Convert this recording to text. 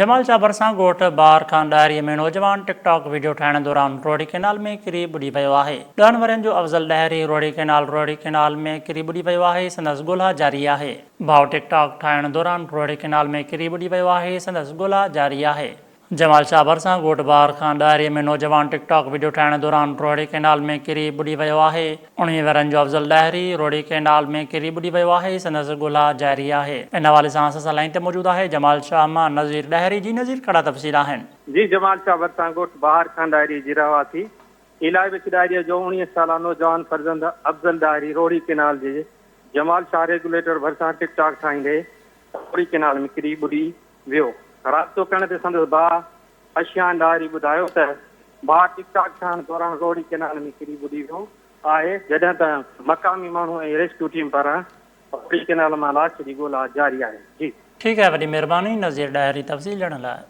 جمال شاهه ڀرسان ڳوٺ بهار خان ڏاهري ۾ نوجوان ٽڪ ٽاڪ وڊيو ٺاهڻ دوران روهڙي ڪئنال ۾ ڪري ٻڏي ويو آهي. ڏهن ورهين جو افضل ڏاهري روهڙي ڪئنال روهڙي ڪئنال ۾ ڪري ٻڏي ويو آهي سندس ڳولا جاري آهي. ڀاء ٽڪ ٽاڪ ٺاهڻ دوران روهڙي ڪئنال ۾ ڪري ٻڏي ويو آهي سندس ڳولا جاري آهي. جمال شاهه ڀرسان ڳوٺ بهار خان ڏاهري ۾ نوجوان ٽڪ ٽاڪ وڊيو ٺاهڻ دوران روهڙي ڪئنال ۾ ڪري ٻڏي ويو آهي. 19 ورهين جو افضل ڏاهري روهڙي ڪئنال ۾ ڪري ٻڏي ويو آهي سندس ڳولا جاري آهي. ان حوالي سان اسان سان لائين تي موجود آهي جمال شاهه مان نذير ڏاهري جي نذير ڪهڙا تفصيل آهن. جي جمال شاهه ڀرسان ڳوٺ بهار خان ڏاهري جي رهواسي الهي بخش ڏاهري جو 19 سالا نوجوان فرزند افضل ڏاهري روهڙي ڪئنال جي جمال شاهه ريگوليٽر ڀرسان ٽڪ ٽاڪ ٺاهيندي روهڙي ڪئنال ۾ ڪري ٻڏي ويو. رابطو ڪرڻ تي سندس ڀاء اشيان ڏاهري ٻڌايو ته ڀاء ٽڪ ٽاڪ ٺاهڻ دوران روهڙي ڪئنال ۾ ڪري ٻڏي ويو آهي، جڏهن ته مقامي ماڻهو ۽ ريسڪيو ٽيم پاران روهڙي ڪئنال مان لاش جي ڳولا جاري آهي. جي. ٺيڪ آهي وڏي مهرباني نذير ڏاهري تفصيل ڏيڻ لاء.